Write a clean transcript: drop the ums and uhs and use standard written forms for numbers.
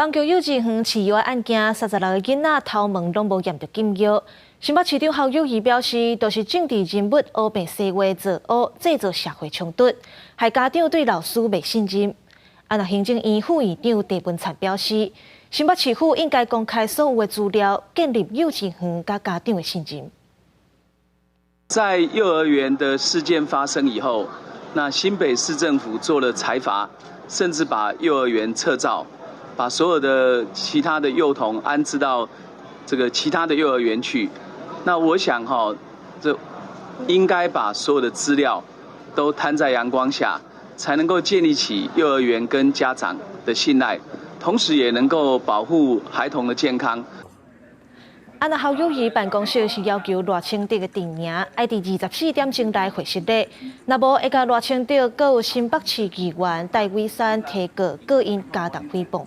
板橋幼稚園飼藥案件，36個囡仔頭毛攏無驗著禁藥。新北市長侯友宜表示，都是政治人物烏白說話造烏，製造社會衝突，害家長對老師袂信任。啊，若行政院副院長鄭文燦表示，新北市府應該公開所有的資料，建立幼稚園佮家長的信任。在幼兒園的事件發生以後，那新北市政府做了裁罰，甚至把幼兒園撤照，把所有的其他的幼童安置到這個其他的幼兒園去。那我想哈，這應該把所有的資料都攤在陽光下，才能夠建立起幼兒園跟家長的信賴，同時也能夠保護孩童的健康。啊，那侯友宜辦公室是要求賴清德的陣營愛佇24點鐘內回實禮，若無會共賴清德閣有新北市議員戴偉山提告，告𪜶加重誹謗。